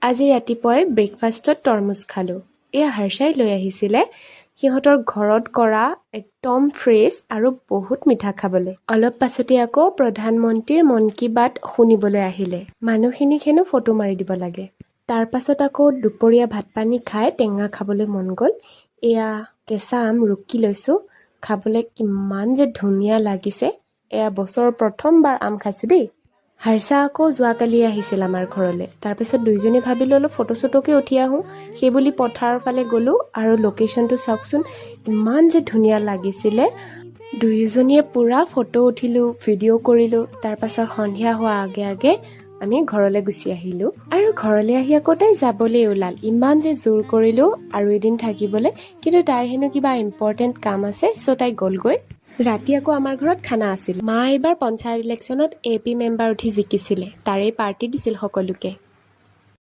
আজি ৰাতিপুৱাই ব্ৰেকফাষ্টত তৰমুজ খালোঁ। এয়া হৰ্ষাই লৈ আহিছিলে, সিহঁতৰ ঘৰত কৰা, একদম ফ্ৰেছ আৰু বহুত মিঠা খাবলৈ। অলপ পাছতে আকৌ প্ৰধানমন্ত্ৰীৰ মন কী বাত শুনিবলৈ আহিলে। মানুহখিনিক হেনো ফটো মাৰি দিব লাগে। তাৰ পাছত আকৌ দুপৰীয়া ভাত পানী খাই টেঙা খাবলৈ মন গ'ল। এয়া কেঁচা আম ৰুকি লৈছোঁ। খাবলৈ কিমান যে ধুনীয়া লাগিছে! এয়া বছৰৰ প্ৰথমবাৰ আম খাইছোঁ দেই। হাৰ্ষা আকৌ যোৱাকালি আহিছিল আমাৰ ঘৰলৈ। তাৰপিছত দুইজনী ভাবিলোঁ অলপ ফটো চটোকে উঠি আহোঁ। সেইবুলি পথাৰৰ ফালে গ'লোঁ আৰু লোকেশ্যনটো চাওকচোন, ইমান যে ধুনীয়া লাগিছিলে। দুয়োজনীয়ে পূৰা ফটো উঠিলোঁ, ভিডিঅ' কৰিলোঁ। তাৰপাছত সন্ধিয়া হোৱাৰ আগে আগে আমি ঘৰলৈ গুচি আহিলোঁ। আৰু ঘৰলৈ আহি আকৌ তাই যাবলৈ ওলাল। ইমান যে জোৰ কৰিলোঁ আৰু এদিন থাকিবলৈ, কিন্তু তাইৰ হেনো কিবা ইম্পৰ্টেণ্ট কাম আছে, চ' তাই গ'লগৈ। ৰাতি আকৌ আমাৰ ঘৰত খানা আছিল। মা এইবাৰ পঞ্চায়ত ইলেকশ্যনত এ পি মেম্বাৰ উঠি জিকিছিলে, তাৰেই পাৰ্টি দিছিল সকলোকে।